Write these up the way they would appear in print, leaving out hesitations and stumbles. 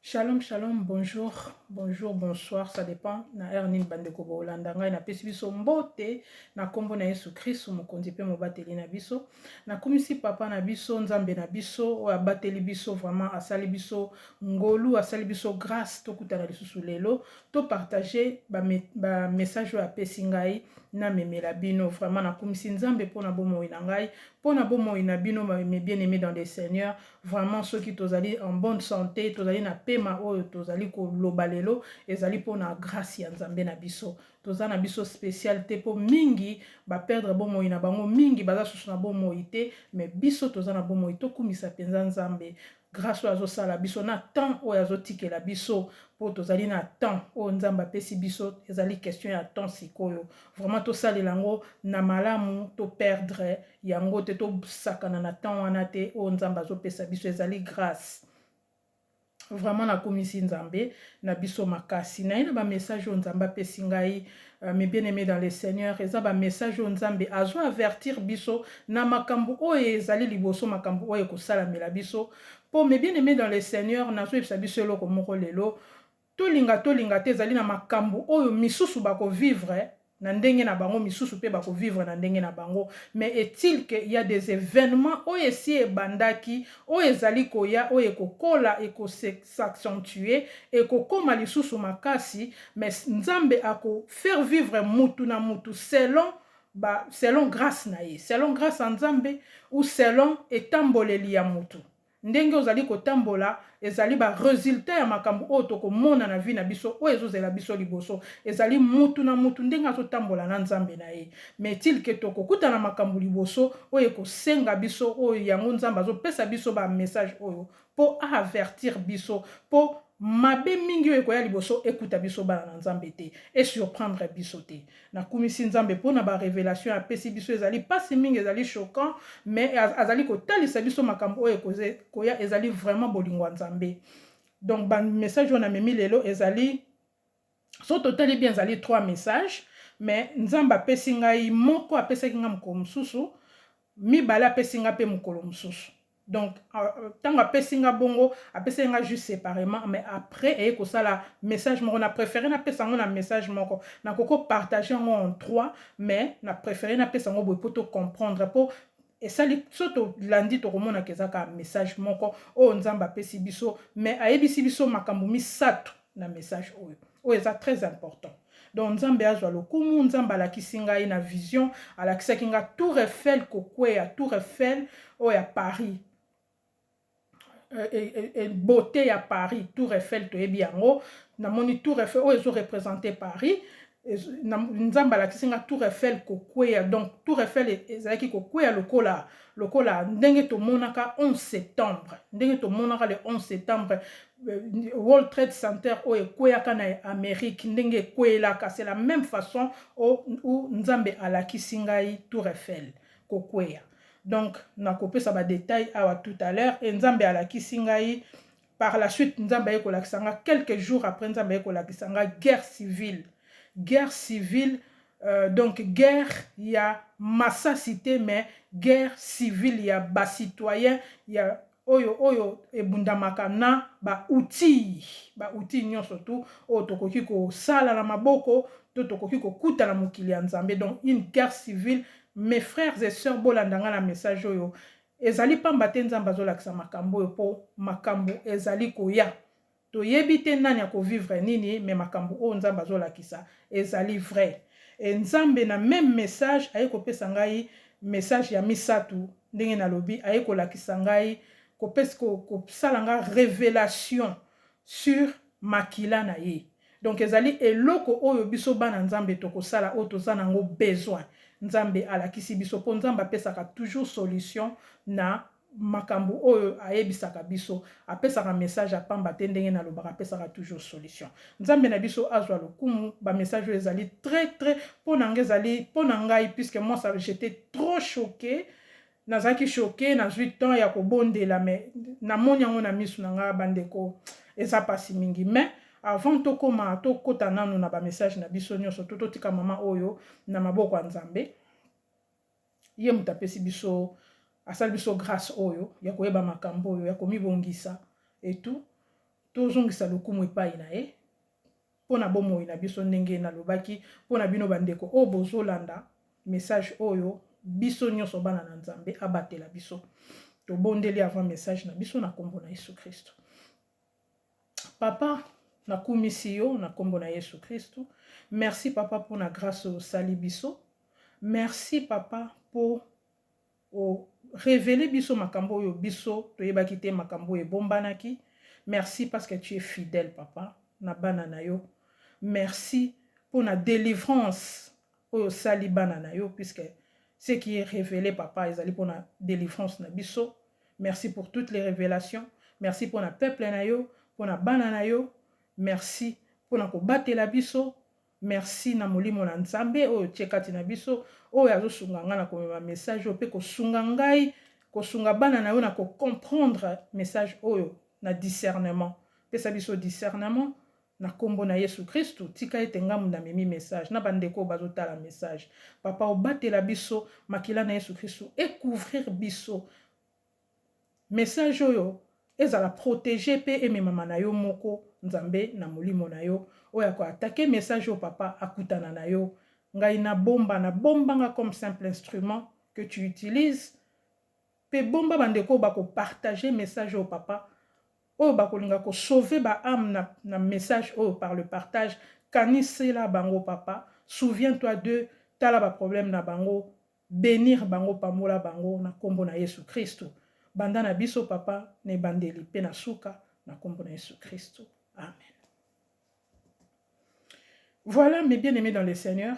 Shalom, shalom, bonjour, bonjour, bonsoir, ça dépend na heure nini bandeko bolanda ngai. Napesi biso mbote na nkombo na Yesu Kristu, mokonzi mpe mobateli na biso. Nakumisi papa na biso, Nzambe na biso oyo abateli biso, vraiment asali biso ngolu, asali biso grâce tokutana lisusu lelo, topartage bamessage oyo apesi ngai, namemela bino. Vraiment nakumisi Nzambe mpona bomoi na ngai, mpona bomoi na bino, mes bien-aimés dans le Seigneur. Vraiment, soki tozali en bonne santé, tozali na pema oyo tozali koloba lelo, ezali mpona grâce ya Nzambe na biso. Toza na biso spécial te, mpo mingi baperdre bomoi na bango, mingi baza susu na bomoi te, mais biso toza na bomoi. Tokumisa mpenza Nzambe, grâce oyo azosala biso na temps oyo azotikela biso, mpo tozali na temps oyo Nzambe apesi biso. Ezali question ya temps. Sikoyo vraiment tosalela yango na malamu, toperdre yango te, tosakana na temps wana te oyo Nzambe azopesa biso. Ezali grâce. Vraiment nakumisi Nzambe na biso makasi. Naye na bamessage oyo Nzambe apesi ngai, mes bien-aimés dans le Seigneur. Eza bamessage oyo Nzambe azo avertir biso na makambo oyo ezali liboso, makambo oyo ekosalamela biso. Mpo, mes bien-aimés dans le Seigneur, nazoyebisa biso eloko moko lelo: tolinga tolinga te, ezali na makambo oyo misusu bakovivre na ndenge na bango, misusu mpe bakovivre na ndenge na bango. Mais est-il que y a des événements oyo esi ebandaki, oyo ezali koya, oyo ekokola, ekos'accentuer, ekokóma lisusu makasi. Mais Nzambe akofaire vivre mutu na mutu selon ba, selon grâce na ye, selon grâce ya Nzambe ou selon etamboleli ya mutu. Ndenge ozali kotambola ezali baresultat ya makambo oyo tokomona na vie na biso, oyo ezozela biso liboso. Ezali mutu na mutu ndenge azotambola na Nzambe na ye. Mais est-il que tokokutana makambo liboso oyo ekosenga biso, oyo yango Nzambe azopesa biso bamessage oyo mpo aavertir biso, mpo mabe mingi oyo ekoya liboso ekuta biso bana na Nzambe te, esurprendre biso te. Nakumisi Nzambe mpona barévélation apesi biso. Ezali mpasi mingi, ezali choquant, mais azali kotalisa biso makambo oyo ekoya. Ezali vraiment bolingo ya Nzambe. Donc bamessage oyo namemi lelo ezali, so totali bien, ezali trois messages, mais Nzambe apesi ngai moko, apesaki ngai mokolo mosusu, mibale apesi ngai mpe mokolo mosusu. Donc ntango apesi nga bongo, apesi nga juste séparément, mais après eye kosala message moko. Na préféré napesa yango na message moko. Nakoki partage yango en trois, mais na préféré napesa yango boye mpo tocomprendre, mpo esali so tolandi, tokomonaka eza kaka message moko oyo Nzambe apesi biso, mais ayebisi biso makambo misato na message oyo, oyo eza très important. Donc Nzambe azwa lokumu. Nzambe alakisi ngai na vision, alakisaki nga Tour Eiffel kokweya, Tour Eiffel oyo ya Paris, beauté ya Paris, Tour Eiffel toyebi yango. Namoni Tour Eiffel oyo ezoreprésente Paris. Nzambe alakisi nga Tour Eiffel kokweya. Donc Tour Eiffel ezalaki kokweya lokola ndenge tomonaka 11 septembre, ndenge tomonaka le 11 septembre, World Trade Center oyo ekweyaka na Amérique, ndenge ekweyelaka, c'est la même façon où Nzambe alakisi ngai Tour Eiffel kokweya. Donc nakopesa badétail awa tout à l'heure. E Nzambe alakisi ngai par la suite, Nzambe aye kolakisa nga quelques jours après, Nzambe aye kolakisa nga guerre civile, guerre civile, donc guerre ya masasi te, mais guerre civile ya bacitoyen, ya oyo ebundamaka na baoutil, baoutil nyonso tu oyo tokoki kosala na maboko to tokoki kokuta na mokili ya Nzambe. Donc une guerre civile. Mes frères et sœurs, bolanda nga na message oyo. Ezali pamba te Nzambe azolakisa makambo oyo, mpo makambo ezali koya. Toyebi te nani akovivre nini, mais makambo oyo Nzambe azolakisa ezali vrai. E Nzambe na même message aye kopesa ngai message ya misato. Ndenge nalobi, aye kolakisa ngai, kosala nga révélation sur makila na ye. Donc ezali eloko oyo biso bana Nzambe tokosala, oyo toza nango besoin. Nzambe alakisi biso, mpo Nzambe apesaka toujours solution na makambo oyo ayebisaka biso. Apesaka message apamba te. Ndenge nalobaka, apesaka toujours solution. Nzambe na biso azwa lokumu. Bamessage oyo ezali très très mpo na ngai, ezali mpo na ngai, puisque moi ça, j'étais trop choqué. Nazalaki choqué, nazwi temps ya kobondela, mais namoni yango na misu na ngai. Bandeko, eza mpasi mingi. Mais avant tokóma, tokɔta nanu na bamessage na biso nyonso to totika mama oyo na maboko ya Nzambe. Ye moto apesi biso, asali biso grâce oyo ya koyeba makambo oyo, ya komibongisa et tout. Tozongisa lokumu epai na ye mpo na bomoi na biso, ndenge nalobaki mpo na bino bandeko oyo bozolanda message oyo. Biso nyonso bana na Nzambe, abatela biso. Tobondeli avant message na biso na nkombo na Yesu Kristo. Papa, nakumisi yo na nkombo na Yesu Kristo. Merci, Papa, mpona grâce oyo osali biso. Merci, Papa, mpo orévéler biso makambo oyo biso toyebaki te, makambo oyo ebombanaki. Merci parce que tu es fidèle, Papa, na bana na yo. Merci mpona délivrance oyo osali bana na yo, puisque ce qui est révélé, Papa, ezali mpona délivrance na biso. Merci pour toutes les révélations. Merci mpona peuple na yo, mpona bana na yo. Merci mpona kobatela biso. Merci na molimo na Nzambe oyo tie kati na biso, oyo azosunga ngai na komema message oyo mpe kosunga ngai, kosunga bana na yo na kocomprendre message oyo na discernement. Pesa biso discernement na nkombo na Yesu Kristu. Tika ete ngambu namemi message na bandeko oyo bazotala message, Papa, obatela biso. Makila na Yesu Kristu ecouvrir biso. Message oyo ezala protégé mpe ememama na yo moko, Nzambe, na molimo na yo. Oyo akoattaquer message oyo, Papa, akutana na yo. Ngai nabomba, nabombanga comme simple instrument que tu utilises. Mpe bomba bandeko oyo bakopartager message oyo, Papa, oyo bakolinga kosauver baâme na message oyo par le partage. Kanisela bango, Papa, souviens-toi d'eux. Tala baproblème na bango, bénir bango, pambola bango na nkombo na Yesu Kristo. Banda na biso, Papa, na ebandeli mpe na suka, na nkombo na Yesu Kristo, amen. Voilà, mes bien-aimés dans le Seigneur,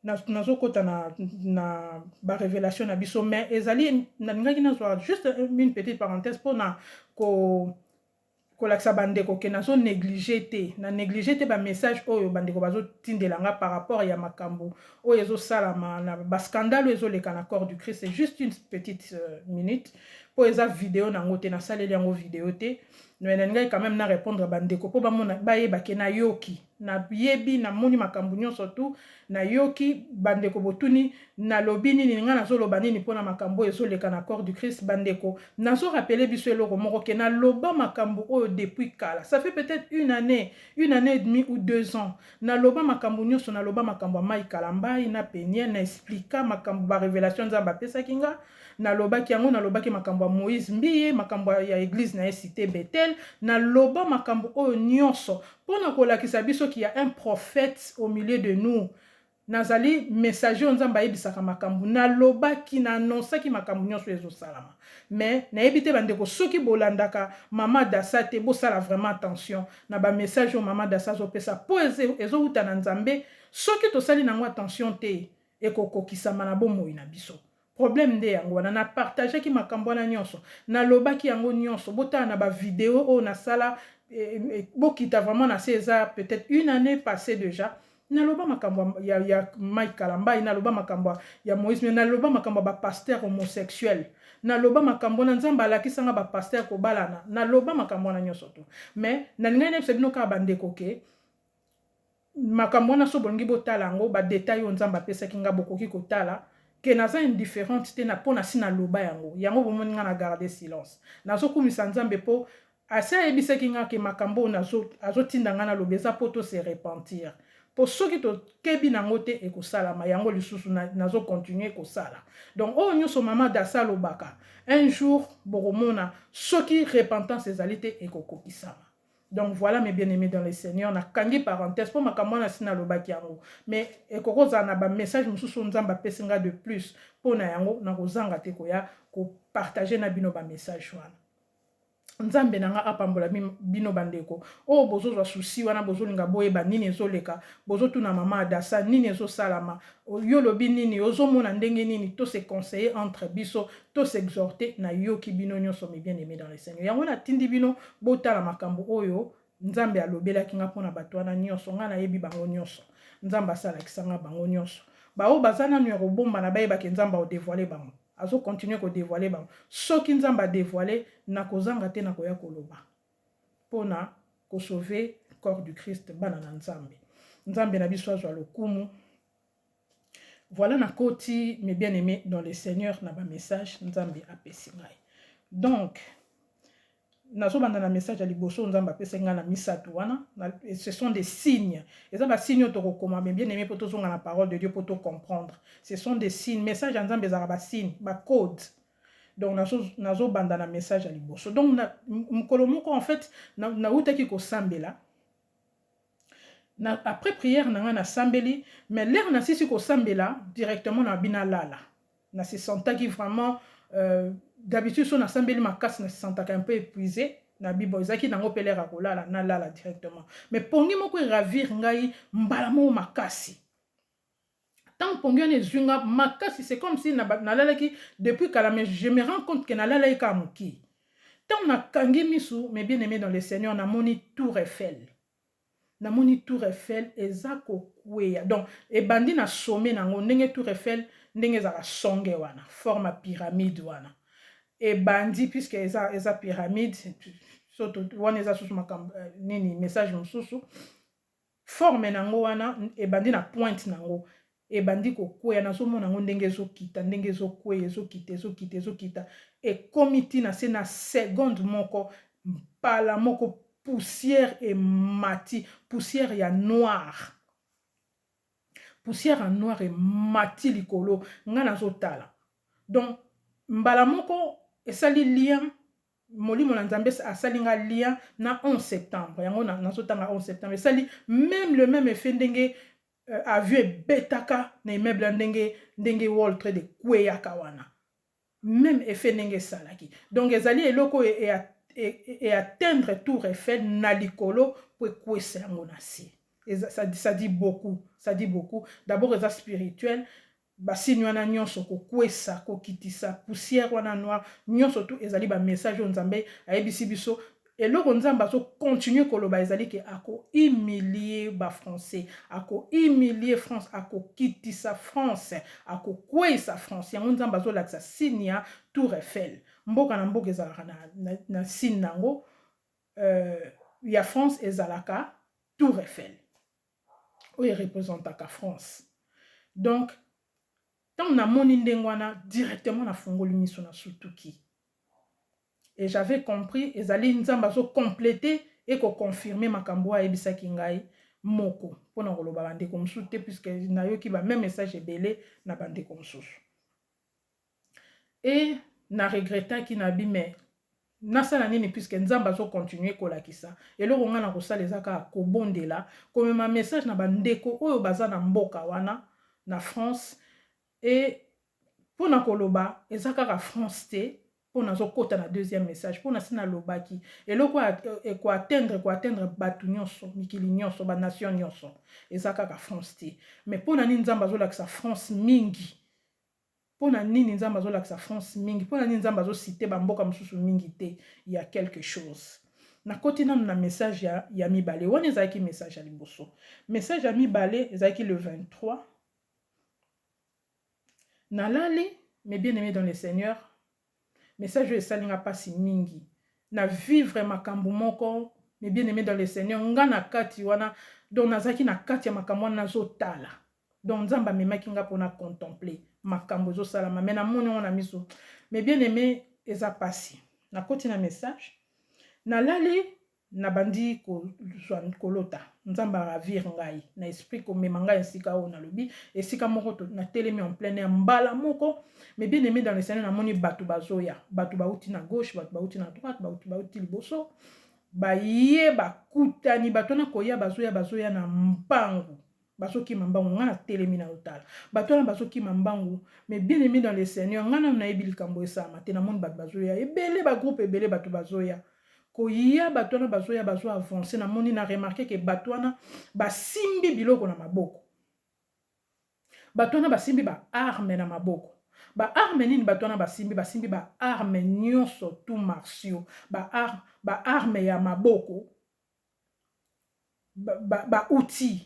nazokɔta na barévélation na biso, mais ezali nalingaki nazwa juste une petite parenthèse mpona kolakisa bandeko ke nazo néglige te, na néglige te bamessage oyo bandeko bazotindela nga par rapport ya makambo oyo ezosalama na bascandale oyo ezoleka na corps du Christ. C'est juste une petite minute, mpo eza video nango te, nasaleli yango video te, mais nalingaki quand même na répondre bandeko mpo bamona, bayeba ke nayoki, nayebi, namoni makambo nyonso tu. Nayoki bandeko botuni nalobi nini, ngai nazoloba nini mpona makambo oyo ezoleka na corps du Christ. Bandeko, nazorappeler biso eloko moko ke naloba makambo oyo depuis kala. Ça fait peut-être une année, une année et demie ou 2 ans. Naloba makambo nyonso. Naloba makambo ya Mike Kalambay na Peniel, na explika makambo, barévélation Nzambe apesaki nga, nalobaki yango. Nalobaki makambo ya Moïse Mbiye, makambo ya église na ye Cité Betel. Naloba makambo oyo nyonso mpona kolakisa biso qu'il y a un prophète au milieu de nous. Nazali messager oyo Nzambe ayebisaka makambo. Nalobaki, naannonçaki makambo nyonso ezosalama. Mais nayebi te, bandeko, soki bolandaka Mama Dasa te, bosala vraiment attention na bamessage oyo Mama Dasa azopesa, mpo ezowuta na Nzambe. Soki tosali nango attention te, ekokokisama na bomoi na biso. Problème nde yango wana. Napartageaki makambo wana nyonso, nalobaki yango nyonso. Botala na bavideo oyo nasala, bokita vraiment na se, eza peut-être une année passée déjà. Naloba makambo ya Mike Kalambay, naloba makambo ya Moïse, mais naloba makambo ya bapasteur homosexuel. Naloba makambo na Nzambe alakisanga, bapasteur kobalana. Naloba makambo wana nyonso to, mais nalingai nayebisa bino kaka, bandeko, ke makambo wana, so bolingi botala yango, badétail oyo Nzambe apesaki nga, bokoki kotala ke naza indifférente te na mpo na si naloba yango. Yango bomoni nga na garde silence. Nazokumisa Nzambe mpo asi ayebisaki nga ke makambo oyo azotinda nga naloba eza mpo to se repentir, mpo soki tokebi nango te, ekosalama yango lisusu. Nazocontinuer kosala. Donc oyo nyonso Mama Dasa alobaka, un jour bokomona, soki repentance ezali te, ekokokisama. Donc voilà, mes bien-aimés dans le Seigneur, nakangi parenthèse mpo makambo wana si nalobaki yango, mais ekoki kozala na bamessage mosusu Nzambe apesi nga de plus mpo na yango. Nakozanga te koya kopartager na bino bamessage wana. Nzambe na nga apambola bino, bandeko oyo bozozwa souci wana, bozolinga boyeba nini ezoleka, bozotuna Mama Adasa nini ezosalama, yo lobi nini, ozomona ndenge nini. To se conseiller entre biso, to s'exhorter. Nayoki bino nyonso, mes bien aimé dans le Seigneur. Yango natindi bino botala makambo oyo Nzambe alobelaki nga mpona bato wana nyonso. Ngai nayebi bango nyonso, Nzambe asalakisa nga bango nyonso. Baoyo baza nanu ya kobombana, bayebaki Nzambe aodévoiler bango, azocontinuer kodévoiler bango. Soki Nzambe adévoiler, nakozanga te, nakoya koloba mpona kosauver corps du Christ, bana na Nzambe. Nzambe na biso azwa lokumu. Voilà, nakoti, mes bien aimés dans le Seigneur, na bamessage Nzambe apesi ngai. Donc Nazobanda na message ya liboso Nzambe apesaki ngai na misato wana. Ce sont des signes, eza basigne oyo tokokoma. Mais bien aimé, mpo tozonga na parole de Dieu, mpo tocomprendre, ce sont des signes. Message ya Nzambe ezalaka basigne, bacode. Donc nazobanda na message ya liboso. Donc mokolo moko, en fait, nautaki kosambela. Après prière na ngai, nasambeli, mais l'heure nasisi kosambela, directement na bina lala, nase sentaki vraiment, d'habitude so nasambeli makasi, nase sentaka un peu épuisé na bibo. Ezalaki nango mpe l'heure ya kolala, nalala directement. Mais pongi moko eravir ngai mbala moko makasi. Ntango pongi wana ezwi nga makasi, c'est comme si nalalaki depuis kala, mais je me rends compte que nalalaki kaka moke. Ntango nakangi misu, mais bien aimé dans le Seigneur, namoni Tour Eiffel. Namoni Tour Eiffel eza kokweya. Donc ebandi na sommet nango, ndenge Tour Eiffel ndenge ezalaka songe wana, forme ya pyramide wana ebandi, puisque eza pyramide. So wana eza susu makambo nini, message mosusu. Forme nango wana ebandi na pointe nango, ebandi kokweya. Nazomona yango ndenge ezokita, ndenge ezokweya, ezokita, ezokita, ezokita, ekomi ntina se na seconde moko, mbala moko poussière emati, poussière ya noire, poussière ya noire emati likolo. Ngai nazotala. Donc mbala moko esali lien, molimo na Nzambe asali nga lien na 11 septembre. Yango nazotanga 11 septembre, esali même le même effet, ndenge avion ebetaka na immeuble, ndenge World Trade ekweyaka wana, même effet ndenge esalaki. Donc ezali eloko oyo eatteindre Tour Eiffel na likolo mpo ekwesa yango na se. Ça dit beaucoup, ça dit beaucoup. D'abord eza spirituel. Basigne wana nyonso, kokwesa, kokitisa, poussière wana noire, nyonso tu ezali bamessage oyo Nzambe ayebisi biso. Eloko Nzambe azocontinue koloba ezali ke akohumilie Bafrançais, akohumilie France, akokitisa France, akokweyisa France. Yango Nzambe azolakisa signe ya Tour Eiffel. Mboka na mboka ezalaka na signe nango. Ya France ezalaka Tour Eiffel oyo erepresentaka France. Donc ntango namoni ndenge wana, directement nafungoli miso, nasutuki et j'avais compris, ezali Nzambe azocomplete e koconfirme makambo oyo ayebisaki ngai moko. Mpona koloba bandeko mosusu te, puisque nayoki bameme message ebele na bandeko mosusu. E na regretaki na bi, mais nasala nini, puisque Nzambe azocontinue kolakisa? Eloko ngai na kosala eza kaka kobondela, komema message na bandeko oyo baza na mboka wana na France. E mpona koloba, eza kaka France te, mpo nazokɔta na deuxième message, mpo na si nalobaki eloko ekoatteindre bato nyonso, mikili nyonso, banation nyonso, eza kaka France te. Mais mpo na nini Nzambe azolakisa France mingi? Mpo na nini Nzambe azolakisa France mingi? Mpo na nini Nzambe azocite bamboka mosusu mingi te? Ya quelque chose. Nakoti nanu na message ya mibale. Wana ezalaki message ya liboso. Message ya mibale ezalaki le 23. Nalali, mes bien aimés dans le Seigneur, message oyo esalinga mpasi mingi na vivre makambo moko. Mes bien aimés dans le Seigneur, nga na kati wana, donc nazalaki na kati ya makambo wana, nazotala. Donc Nzambe amemaki nga mpona contempler makambo ezosalama, mais namoni yango na miso. Mais bien aimé, eza mpasi. Nakoti na message. Nalali, nabandi kozwa kolota. Nzambe aravir ngai na esprit, komema ngai esika oyo nalobi, esika moko natelemi en plein air. Mbala moko, mais bien aimé dans le Seigneur, namoni bato bazoya, bato bauti na gauche, bato bauti na droite, bauti liboso, baye bakutani. Bato wana koya, bazoya, bazoya na mbangu, bazokima mbangu. Ngai natelemi na otala bato wana bazokima mbangu. Mais bien aimé dans le Seigneur, ngai nanu nayebi likambo esalama te. Namoni bato bazoya ebele, bagroupe ebele, bato bazoya koya. Bato wana bazoya, bazo avance. Namoni, na remarque ke bato wana basimbi biloko na maboko. Bato wana basimbi baarme na maboko. Baarme nini bato wana basimbi? Basimbi baarme nyonso tout martiaux, baarme ya maboko, baoutil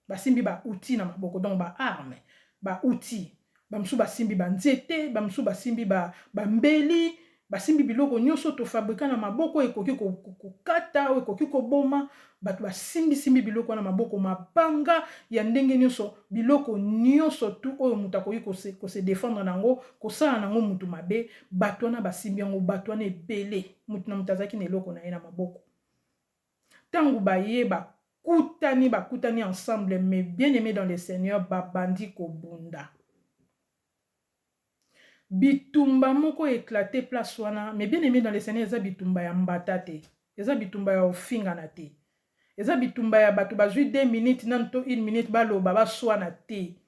basimbi, baoutil na maboko. Donc baarme, baoutil, bamosusu basimbi banzete, bamosusu basimbi bambeli. Basimbi biloko nyonso tofabrika na maboko oyo ekoki kokata, oyo ekoki koboma. Bato basimbisimbi biloko wana maboko, mabanga ya ndenge nyonso, biloko nyonso tu oyo moto akoki kose defendre na yango, kosala na yango moto mabe. Bato wana basimbi yango, bato wana ebele, moto na moto azalaki na eloko na ye na maboko. Ntango baye bakutani, bakutani ensemble, mais bien aimé dans le Seigneur, babandi kobunda. Bitumba moko éclaté place wana, mais bien aimé dans le Seigneur, eza bitumba ya mbata te, eza bitumba ya ofingana te, eza bitumba ya bato bazwi 2 minutes nanu to 1 minute baloba baswana te.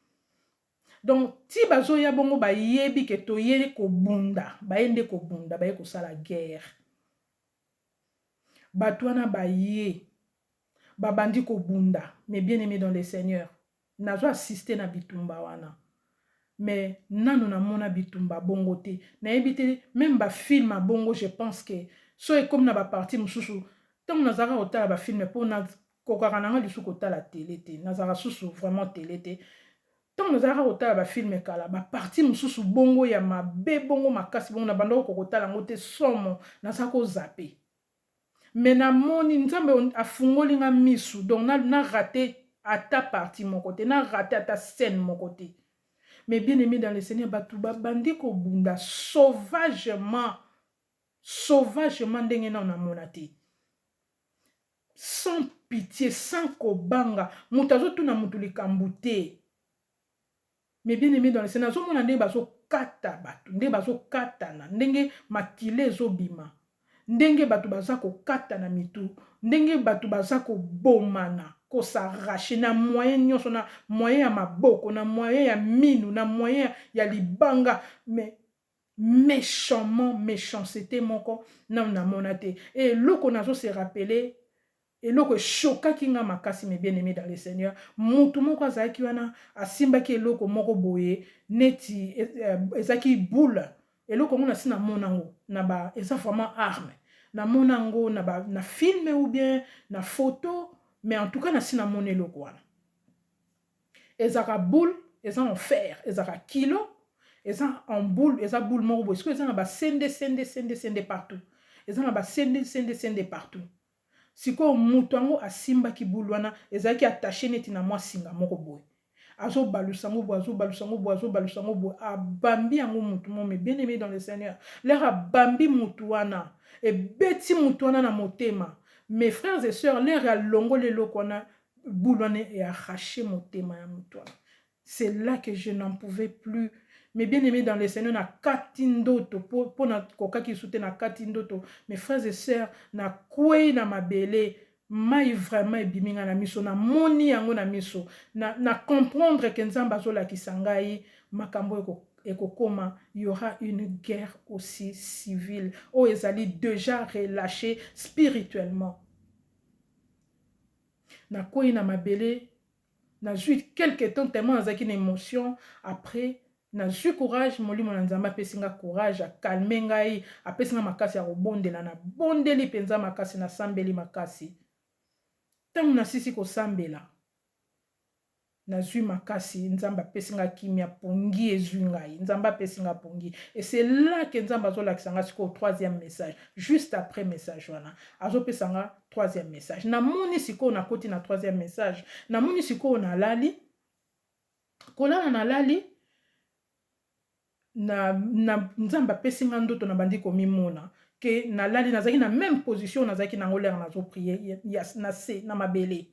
Donc ti bazoya bongo, bayebi ke toye kobunda, baye nde kobunda, baye kosala guerre. Bato wana baye, babandi kobunda. Mais bien aimé dans le Seigneur, nazo assiste na bitumba wana, mais nanu namona bitumba bongo te. Nayebi te, même bafilm ya bongo, je pense que so ekomi na baparti mosusu. Ntango nazalaka kotala bafilm, mpo nakokaka nanga lisusu kotala tele te, nazalaka susu vraiment tele te. Ntango nazalaka kotala bafilm kala, baparti mosusu bongo ya mabe bongo makasi bongo, na bandako kotala yango te, somo, naza kozapper. Mais namoni Nzambe afungoli nga misu, donc na raté ata parti moko te, na raté ata scène moko te. Mais bien aimé dans le Seigneur, bato babandi kobunda sauvagement, sauvagement, ndenge nao namona te, sans pitié, sans kobanga. Moto azotuna moto likambo te. Mais bien aimé dans le Seigneur, nazomona ndenge bazokata bato, ndenge bazokatana, ndenge makila ezobima, ndenge bato baza kokata na mitu, ndenge bato baza kobomana, kos'arracher na moyen nyonso, na moyen ya maboko, na moyen ya minu, na moyen ya libanga, mais méchamment, méchanceté moko nanu namona te. E eloko nazose rappeler, eloko eshokaki nga makasi, mes bien aimé dans le Seigneur, mutu moko azalaki wana, asimbaki eloko moko boye neti ezalaki boule. Eloko yango nasi namona yango na ba, eza vraiment arme, namona yango na film ou bien na photo, mais en tout cas nasi namona eloko wana. Ezalaka boule, eza en fer, ezalaka kilo, eza en boule, eza boule moko boye. Sikoyo eza na basende, sende, sende, sende partout, eza na basende, sende, sende partout. Sikoyo moto yango asimbaki boule wana, ezalaki attaché neti na mwa singa moko boye. Azobalusa yango boye, azobalusa yango boye, azobalusa yango boye, abambi yango motu mo. Mais bien aimé dans le Seigneur, l'heure abambi motu wana, ebeti motu wana na motema. Mes frères et sœurs, l'heure alongoli eloko wana, boule wana earrache motema ya motu wana. C'est là que je n'en pouvais plus, mais bien aimé dans le Seigneur. Na kati ndoto, mpo nakokaki lisusu te, na kati ndoto, mes frères et sœurs, nakwei na mabele, mai vraiment ebimi ngai na miso. Namoni yango na miso, na comprendre ke Nzambe azolakisa ngai makambo ekokoma. Y aura une guerre aussi civile oyo ezali déjà relâché spirituellement. Nakwei na mabele, nazwi quelque temps, tellement nazalaki na émotion. Après nazwi courage, molimo na Nzambe apesi nga courage, acalmer ngai, apesi nga makasi ya kobondela. Nabondeli mpenza makasi, nasambeli makasi. Ntango nasisi kosambela, nazwi makasi, Nzambe apesi nga kimia, pongi ezwi ngai, Nzambe apesi nga pongi. Et c'est là que Nzambe azolakisa nga sikoyo troisième message. Juste après message wana, azopesa nga troisième message. Namoni sikoyo nakoti na troisième message. Namoni sikoyo nalali, kolala nalali na Nzambe apesi nga ndoto. Nabandi komimona ke nalali, nazalaki na même position nazalaki nango l'heure nazoprier, na se na mabele.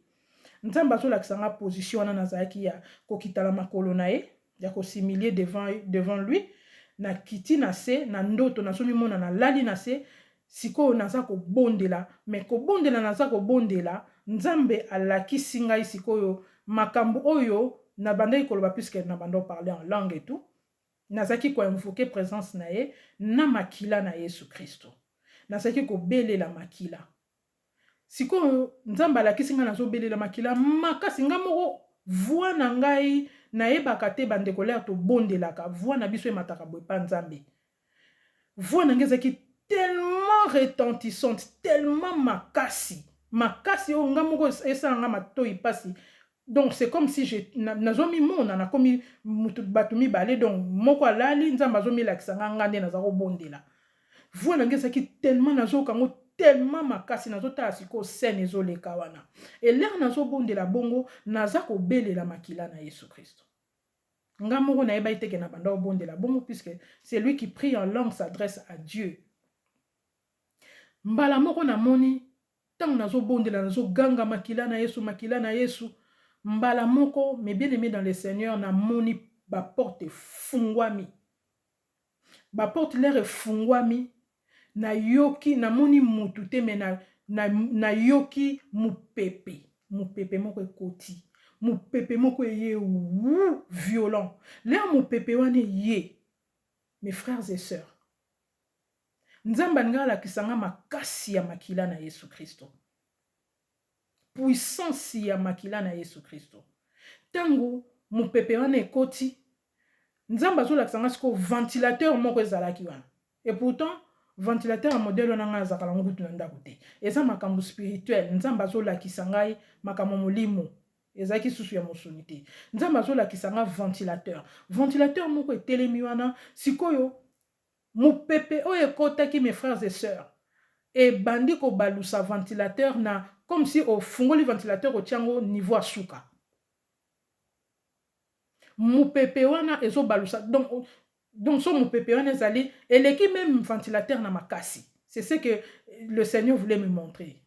Nzambe azolakisa nga position wana nazalaki ya kokitala makolo na ye, ya kos'humilier devant lui. Nakiti na se na ndoto, nazomimona nalali na se. Sikoyo naza kobondela, mais kobondela, naza kobondela, Nzambe alakisi ngai sikoyo makambo oyo nabandaki koloba, puisque nabanda parler en langue et tout. Nazalaki koinvoquer présence na ye na makila na Yesu Kristo, nazalaki kobelela makila. Sikoyo Nzambe alakisi ngai nazobelela makila makasi, ngai moko voix na ngai nayebaka te. Bandeko, l'heure tobondelaka, voix na biso emataka boye pa Nzambe. Voix na ngai ezalaki tellement retentissante, tellement makasi makasi, oyo ngai moko esala nga matoi mpasi. Donc c'est comme si nazomimona nakomi bato mibale, donc moko alali, Nzambe azomilakisa nga, nga nde naza kobondela. Voix na ngai ezalaki tellement nazoyoka yango tellement makasi, nazotala sikoyo scène ezoleka wana. Et l'heure nazobondela bongo, naza kobelela makila na Yesu Kristo. Nga moko nayebaki te ke na banda kobondela bongo, puisque celui qui prie en langue s'adresse à Dieu. Mbala moko namoni ntango nazobondela, nazoganga makila na Yesu, makila na Yesu. Mbala moko, mes bien-aimés dans le Seigneur, namoni baporte efungwami. Baporte l'heure efungwami, nayoki, namoni mutu te, mais nayoki mopepe, mopepe moko ekoti, mopepe moko eye wu violent. L'heure mopepe wana eye, mes frères et sœurs, Nzambe alingi alakisa nga makasi ya makila na Yesu Kristo, puissance ya makila na Yesu Kristo. Ntango mopepe wana ekoti, Nzambe azolakisa nga sikoyo ventilateur moko ezalaki wana. Et pourtant ventilateur ya modèle wana ngai azalaka nango kutu na ndako te. Eza makambo spirituel. Nzambe azolakisa ngai makambo molimo, ezalaki susu ya mosuni te. Nzambe azolakisa nga ventilateur, ventilateur moko etelemi wana. Sikoyo mopepe oyo ekotaki, mes frères et sœurs, ebandi kobalusa ventilateur na comme si ofungoli ventilateur, otia yango niveau ya suka. Mopepe wana ezobalusa, donc so mopepe wana ezali eleki même ventilateur na makasi. C'est ce que le Seigneur voulait me montrer.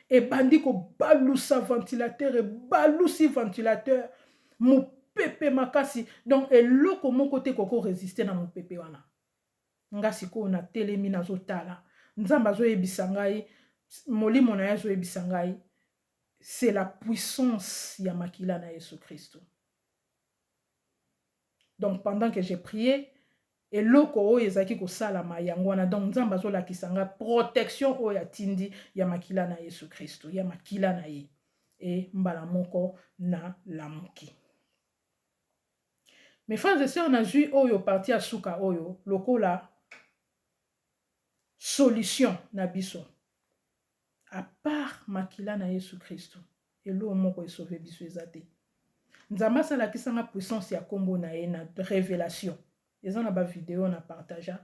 Ebandi kobalusa ventilateur, ebalusi ventilateur, mopepe makasi. Donc eloko moko te koko résister na mopepe wana. Nga sikoyo natelemi, nazotala. Nzambe azoyebisa ngai, molimo na ye azoyebisa ngai, c'est la puissance ya makila na Yesu Kristo. Donc pendant que j'ai prié, eloko oyo ezalaki kosalama yango wana. Donc Nzambe azolakisa nga protection oyo atindi ya makila na Yesu Kristo, ya makila na ye. E mbala moko na lamuki. Mes frères et sœurs, nazwi oyo partie ya suka oyo lokola solution na biso. À part makila na Yesu Kristo, eloko moko esauve biso eza te. Nzambe asalakisanga puissance ya nkombo na ye na révélation. Eza na bavideo na partagea.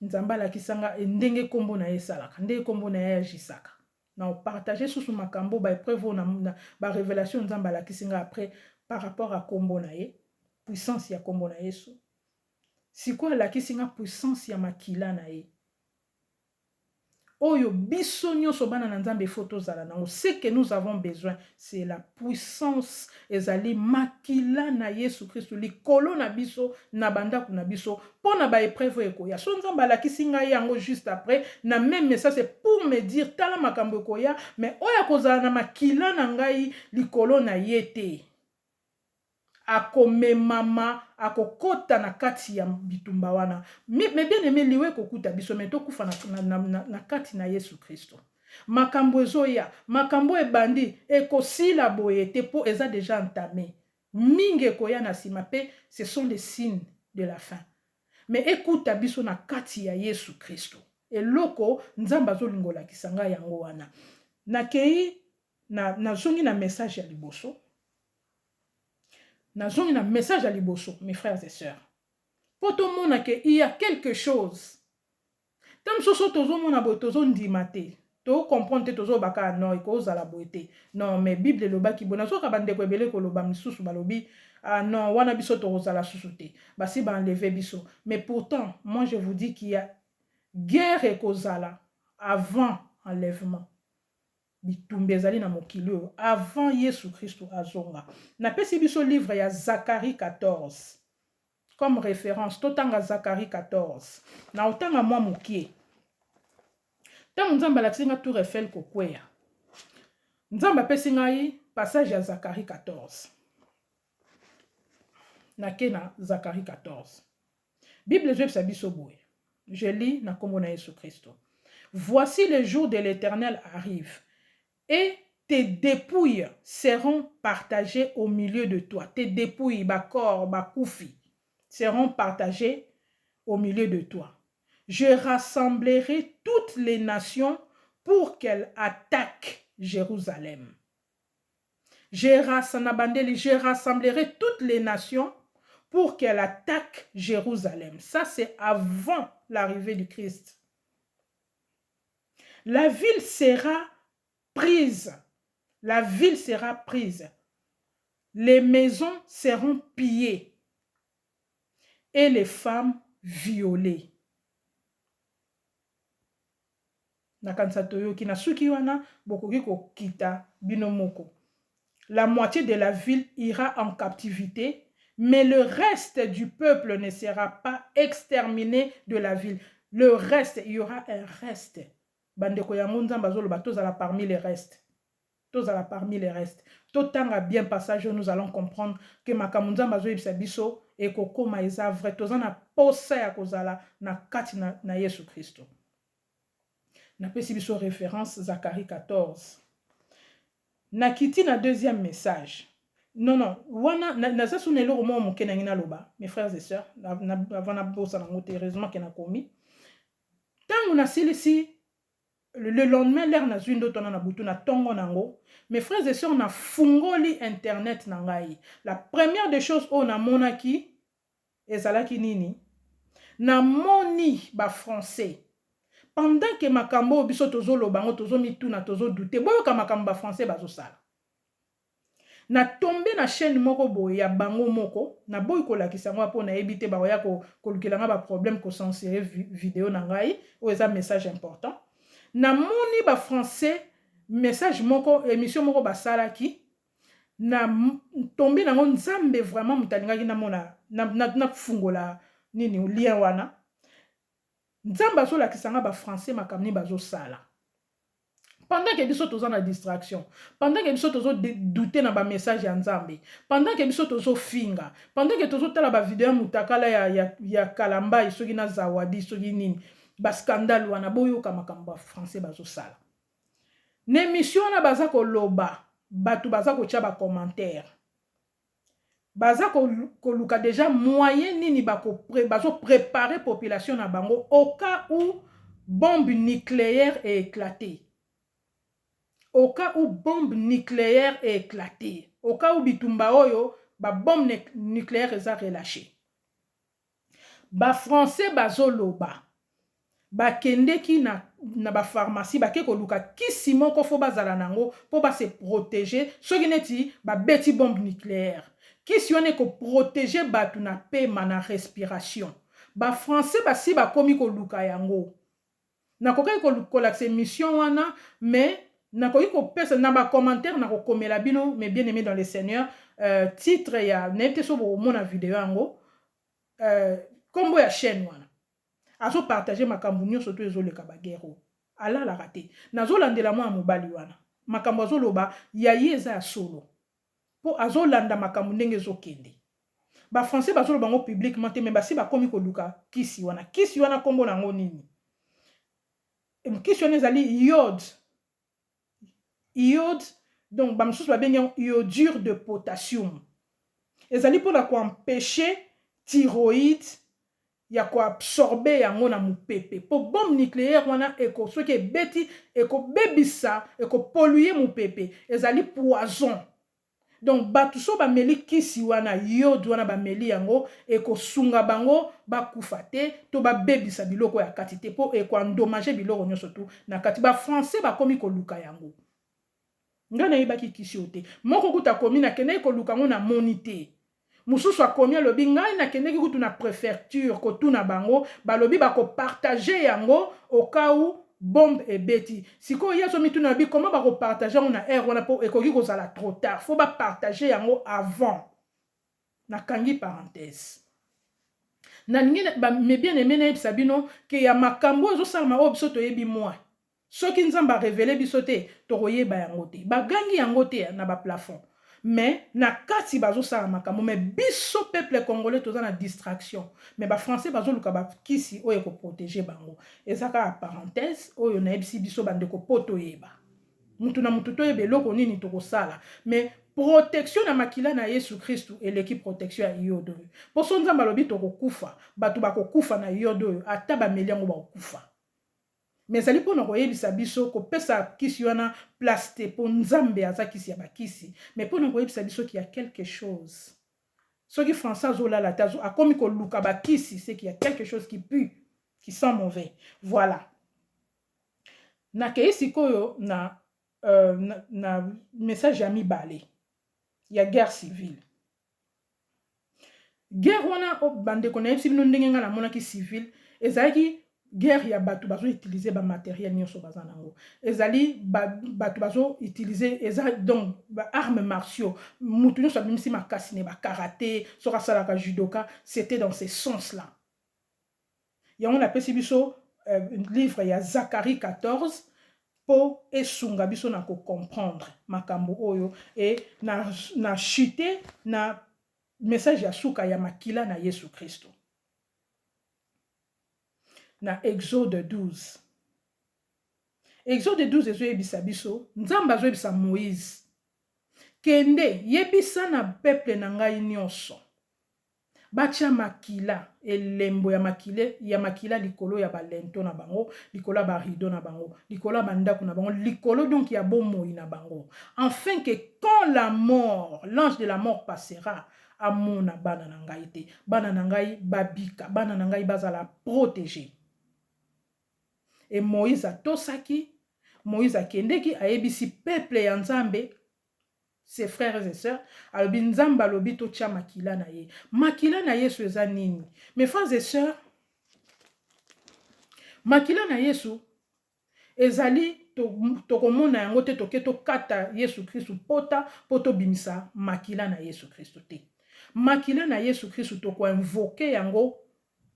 Nzambe alakisanga ndenge nkombo na ye esalaka, ndenge nkombo na ye agisaka. Na opartage susu makambo, baépreuve oyo na barévélation Nzambe alakisi nga après par rapport à nkombo na ye, puissance ya nkombo na Yesu. Sikoyo alakisi nga puissance ya makila na ye oyo biso nyonso bana na Nzambe efo tozala nango. Ce que nous avons besoin, c'est la puissance, ezali makila na Yesu Kristu likolo na biso, na bandako na biso, mpo na baépreuve oyo ekoya. So Nzambe alakisi ngai yango juste après na même message, c'est pour me dire: tala makambo ekoya, mais oyo akozala na makila na ngai likolo na ye te, akomemama, akokɔta na kati ya bitumba wana. Mais bien aimé, liwa ekokuta biso, mais tokufa na kati na Yesu Kristo. Makambo ezoya, makambo ebandi, ekosila boye te, mpo eza déjà entamé. Mingi ekoya na nsima, mpe ce sont les signes de la fin. Mais ekuta biso na kati ya Yesu Kristo. Eloko Nzambe azolinga olakisa ngai yango wana. Nakei, nazongi na message ya liboso, nazongi na message ya liboso, mes frères et sœurs, mpo tomona ke il y a quelque chose. Ta mosusu tozomona boye, tozondima te, tocomprendre te, tozoba kaka: non, ekozala boye te, non, mais Bible elobaki boye. Nazoka bandeko ebele koloba, misusu balobi: ah non, wana biso tokozala susu te, basi baenlever biso. Mais pourtant, moi je vous dis qu'il y a guerre ekozala avant enlèvement. Bitumba ezali na mokili oyo avant Yesu Kristo azonga. Napesi biso livre ya Zacharie 14 comme référence. Totanga Zacharie 14 na otanga mwa mokie. Ntango Nzambe alakisi nga tour Eiffel kokweya, Nzambe apesi ngai passage ya Zacharie 14. Nake na Zacharie 14. Bible ezoyebisa biso boye, je lis na nkombo na Yesu Kristo: "Voici, le jour de l'Éternel arrive et tes dépouilles seront partagées au milieu de toi." Tes dépouilles, bacorps bakufi, seront partagées au milieu de toi. "Je rassemblerai toutes les nations pour qu'elles attaquent Jérusalem." Je rassemblerai toutes les nations pour qu'elle attaque Jérusalem. Ça, c'est avant l'arrivée du Christ. La ville sera prise. La ville sera prise. Les maisons seront pillées et les femmes violées. Nakanisa toyoki na suki wana, bokoki kokita bino moko. La moitié de la ville ira en captivité, mais le reste du peuple ne sera pas exterminé de la ville. Le reste, il y aura un reste. Bandeko, yango Nzambe azoloba tozala parmi les restes. Tozala parmi les restes. Totanga bien passage, nous allons comprendre que makambo Nzambe azoyebisa biso ekokoma eza vrai. Toza na posa ya kozala na kati na Yesu Kristo. Napesi biso référence Zacharie 14. Nakiti na deuxième message. Non, non, wana naza so na eloko moko moke nangi naloba, mes frères et sœurs, avant nabosana yango te. Heureusement ke nakomi. Ntango nasilisi, le lendemain, l'heure nazwi ndoto wana na butu, na ntongo nango, mes frères et sœurs, nafungoli internet na ngai. La première des choses oyo namonaki ezalaki nini? Namoni Bafrançais, pendant ke makambo oyo biso tozoloba yango, tozomituna, tozodouter. Boyoka makambo Bafrançais bazosala. Natombe na chaîne moko boye ya bango moko. Naboyi kolakisa yango mpo nayebi te bakoya kolukela nga baproblème, kocensurer video na ngai. Oyo eza message important. Namoni Bafrançais, message moko, émission moko basalaki, na tombe nango. Nzambe vraiment moto alingaki namona, nafungola nini, lien wana. Nzambe azolakisa nga Bafrançais, makambo nini bazosala pendant ke biso toza na distraction, pendant ke biso tozodouter na bamessage ya Nzambe, pendant ke biso tozofinga, pendant ke tozotala bavideo ya mutakala ya Kalambai, soki na Zawadi, soki nini, bascandale wana. Boyoka makambo Bafrançais bazosala na émission wana. Baza koloba, bato baza kotia bacommentaire, baza koluka déjà moyen nini bazoprépare population na bango au cas où bombe nucléaire est éclatée, au cas où bombe nucléaire est éclatée, au cas où bitumba oyo babombe nucléaire eza relâché. Bafrançais bazoloba bakendeki na bapharmacie, bake koluka kisi moko fo bazala nango mpo base protéger soki neti babeti bombe nucléaire. Kisi wana ekoprotéger bato na pema, na respiration. Bafrançais basi bakomi koluka yango. Nakokaki kolakisa émission wana, mais nakoki kopesa na bacommentaire, nakokomela bino, mes bien aimés dans le Seigneur, titre ya, nayebi te so bokomona video yango, nkombo ya chaîne wana. Azopartage makambo nyonso to ezoleka, baguerre oyo. Alalaka te. Nazolandela mwana mobali wana, makambo azoloba ya ye eza ya solo, mpo azolanda makambo ndenge ezokende. Bafrançais bazoloba yango publiquement te, mais basi bakomi koluka kisi wana. Kisi wana, nkombo na yango nini? Kisi wana ezali iode, iode, donc bamosusu babengi yango iodure de potassium. Ezali mpona koempêcher thyroïde ya koabsorber yango na mopepe, mpo bombe nucléaire wana eko, soki ebeti, ekobebisa, ekopolluer mopepe. Ezali poison. Donc bato so bameli kisi wana, iode wana, bameli yango, ekosunga bango bakufa te to babebisa biloko ya kati te, mpo ekoendommager biloko nyonso tu na kati. Bafrançais bakomi koluka yango. Ngai nayebaki kisi oyo te. Moko kuta akomi: "Nakendeki koluka yango, namoni te." Mosusu akomi, alobi: "Ngai nakendeki kutu na préfecture kotuna bango, balobi bakopartager yango au cas où bombe ebeti." Sikoyo ye azomituna, alobi: "Comment bakopartager yango na heure wana? Mpo ekoki kozala trop tard, fo bapartager yango avant." Nakangi parenthèse. Nalingi, mes bien aimé, nayebisa bino ke ya makambo oyo ezosalama, oyo biso toyebi mwa, soki Nzambe arévéler biso te, tokoyeba yango te. Bagangi yango te na baplafond, mais na kati bazosala makambo. Mais biso peuple congolais toza na distraction, mais Bafrançais bazoluka bakisi oyo ekoprotéger bango. Eza kaka parenthèse oyo nayebisi biso, bandeko, mpo toyeba, mutu na mutu toyeba eloko nini tokosala. Mais protection na makila na Yesu Kristu eleki protection ya iode oyo, mpo so Nzambe alobi tokokufa, bato bakokufa na iode oyo, ata bameli yango bakokufa. Mais ezali mpona koyebisa biso, kopesa kisi wana place te, mpo Nzambe aza kisi ya bakisi, mais mpona koyebisa biso qu'il y a quelque chose. Soki français azolala te, akomi koluka bakisi, c'est qu'il y a quelque chose qui pue, qui sent mauvais. Voilà, nakei sikoyo na message ya mibale ya guerre civile. Guerre wana, bandeko, nayebisi bino ndenge ngai namonaki civile. Ezalaki guerre ya bato bazoutiliser bamatériel nyonso baza nango. Ezali bato bazoutiliser, eza donc baarmes martiaux. Mutu nyonso abimisi makasi ne, bakarate, soki asalaka judoka. C'était dans ce sens là yango napesi biso livre ya Zacharie 14 mpo esunga biso na kocomprendre makambo oyo. E na chute na message ya suka ya makila na Yesu Kristo na Exode 12. Exode 12 ezoyebisa biso, Nzambe azoyebisa Moïse: "Kende, yebisa na peuple na ngai nyonso batia makila, elembo ya makila likolo ya balinteau na bango, likolo ya barideau na bango, likolo ya bandako na bango, likolo donc ya bomoi na bango, afin que quand la mort, l'ange de la mort passera, amona bana na ngai te, bana na ngai babika, bana na ngai bazala protégé." E Moïse atosaki. Moïse akendeki, ayebisi peuple ya Nzambe, ses frères et sœurs, alobi: "Nzambe alobi totia makila na ye." Makila na Yesu eza nini, mes frères et sœurs? Makila na Yesu ezali, tokomona yango te. Toke tokata Yesu Kristu pota mpo tobimisa makila na Yesu Kristu te. Makila na Yesu Kristu, tokoinvoquer yango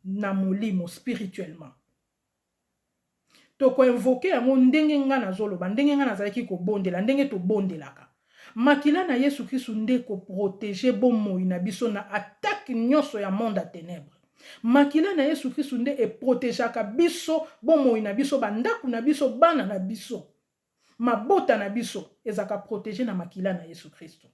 na molimo, spirituellement. Tokoinvoquer yango ndenge nga nazoloba, ndenge nga nazalaki kobondela, ndenge tobondelaka. Makila na Yesu Kristu nde koprotéger bomoi na biso na attaque nyonso ya monde ya ténèbre. Makila na Yesu Kristu nde eprotégeaka biso, bomoi na biso, bandako na biso, bana na biso, mabota na biso ezalaka protégé na makila na Yesu Kristu.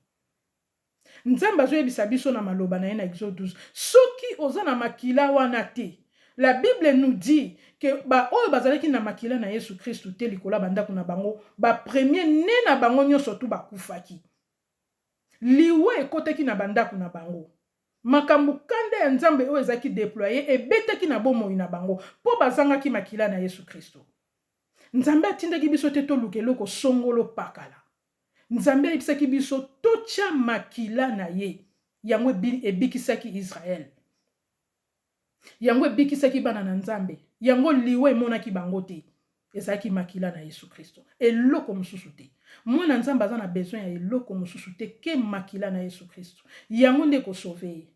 Nzambe azoyebisa biso na maloba na ye na Exode 12: soki oza na makila wana te, la Bible nous dit que baoyo bazalaki na makila na Yesu Kristu te likolo ya bandako na bango, bapremier né na bango nyonso tu bakufaki. Liwa ekɔtaki na bandako na bango. Makambo kanda ya Nzambe oyo ezalaki déployé ebetaki na bomoi na bango mpo bazangaki makila na Yesu Kristo. Nzambe atindaki biso te toluka eloko songolo pakala. Nzambe ayebisaki biso totya makila na ye. Yango ebikisaki Israele, yango ebikisaki bana na Nzambe, yango liwa emonaki bango te. Ezalaki makila na Yesu Kristo, eloko mosusu te. Mwana Nzambe aza na besoin ya eloko mosusu te ke makila na Yesu Kristo. Yango nde kosauver ye,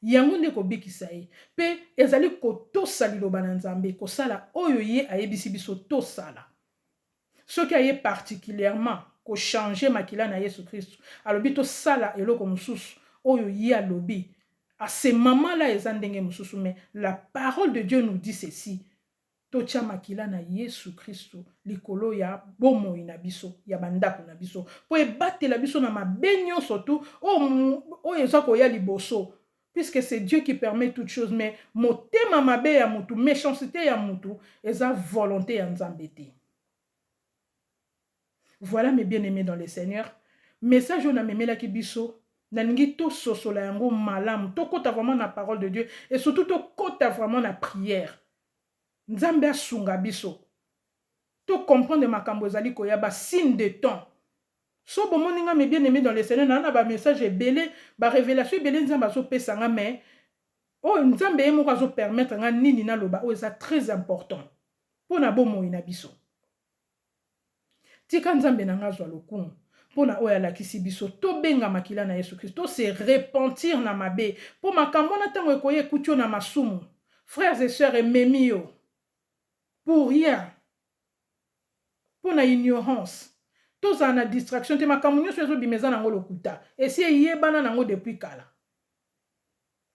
yango nde kobikisa ye. Mpe ezali kotosa liloba na Nzambe, kosala oyo ye ayebisi biso tosala. Soki aye particulièrement kochanger makila na Yesu Kristo, alobi tosala eloko mosusu oyo ye alobi, à ce moment-là eza ndenge mosusu. Mais la parole de Dieu nous dit ceci: totia makila na Yesu Kristo likolo ya bomoi na biso, ya bandako na biso, mpo ebatela biso na mabe nyonso tu oyo eza koya liboso, puisque c'est Dieu qui permet toute chose. Mais motema mabe ya mutu, méchanceté ya mutu, eza volonté ya Nzambe te. Voilà, mes bien-aimés dans le Seigneur, message oyo namemelaki biso, nalingi tososola yango malamu, tokɔta vraiment na parole de Dieu et surtout tokɔta vraiment na prière. Nzambe asunga biso tocomprendre makambo ezali koya, basigne de temps. So bomoni nga, mes bien-aimés dans le Seigneur, naa na bamessage ebele, barévélation ebele Nzambe azopesa nga, mais oyo Nzambe ye moko azopermettre nga nini naloba, oyo eza très important mpo na bomoi na biso. Tika Nzambe na nga azwa lokumu mpona oyo alakisi biso tobenga makila na Yesu Kristo, tose repentir na mabe, mpo makambo wana ntango ekoya, ekuti yo na masumu, frères et sœurs, ememi yo pour rien, mpo na ignorance. Tozala na distraction te. Makambo nyonso ezobima eza nango lokuta, esi eyebana nango depuis kala.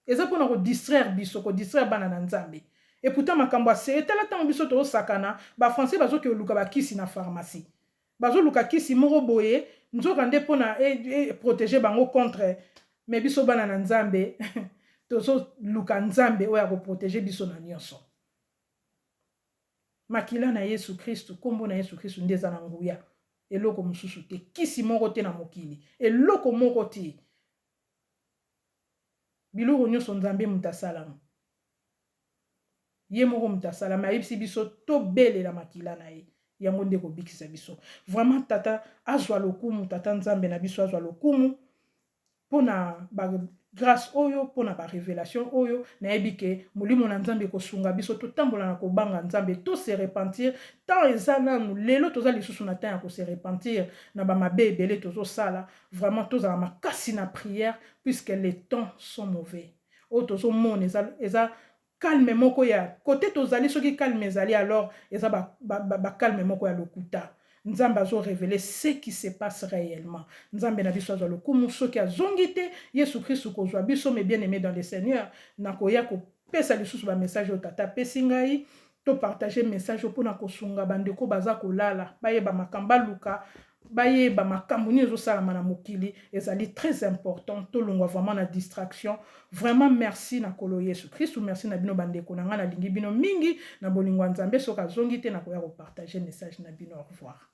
Eza mpona kodistraire biso, kodistraire bana na Nzambe. Et pourtant makambo ase etala ntango biso tozosakana, bafrançais bazoki koluka bakisi na pharmacie, bazoluka kisi moko boye, nzoka nde mpona protéger bango contre. Mais biso bana na Nzambe tozoluka Nzambe oyo akoprotéger biso na nyonso. Makila na Yesu Kristu, nkombo na Yesu Kristu nde eza na nguya, eloko mosusu te, kisi moko te na mokili, eloko moko te. Biloko nyonso Nzambe moto asala yango. Ye moko moto asala mais ayebisi biso tobelela makila na ye. Yango nde ekobikisa biso. Vraiment tata azwa lokumu, tata Nzambe na biso azwa lokumu pona ba grace oyo, pona ba revelation oyo. Nayebi ke molimo na Nzambe ekosunga biso totambola na kobanga Nzambe, to se repentir. Temps eza nanu, lelo toza lisusu na temps ya ko se repentir na ba mabe ebele tozosala. Vraiment tozala makasi na prière puisque les temps sont mauvais. Oyo tozomona eza, eza calme moko ya kote tozali, soki calme ezali alors eza ba, ba, ba, ba calme moko ya lokuta. Nzambe azo reveler ce qui se passe réellement. Nzambe na biso azwa lokumu. Soki azongi te Yesu Kristu kozwa biso, mes bien-aimés dans le Seigneur, nakoya kopesa lisusu ba message oyo tata apesi ngai. To partager message oyo pona kosunga bandeko baza kolala, bayeba makambo, baluka bayeba makambo nini ezosalama na mokili. Ezali très important tolongwa vraiment na distraction. Vraiment merci na Nkolo Yesu Kristu, merci na bino bandeko na ngai, nalingi bino mingi na bolingo ya Nzambe. Soki azongi te, nakoya kopartager message na bino. Au revoir.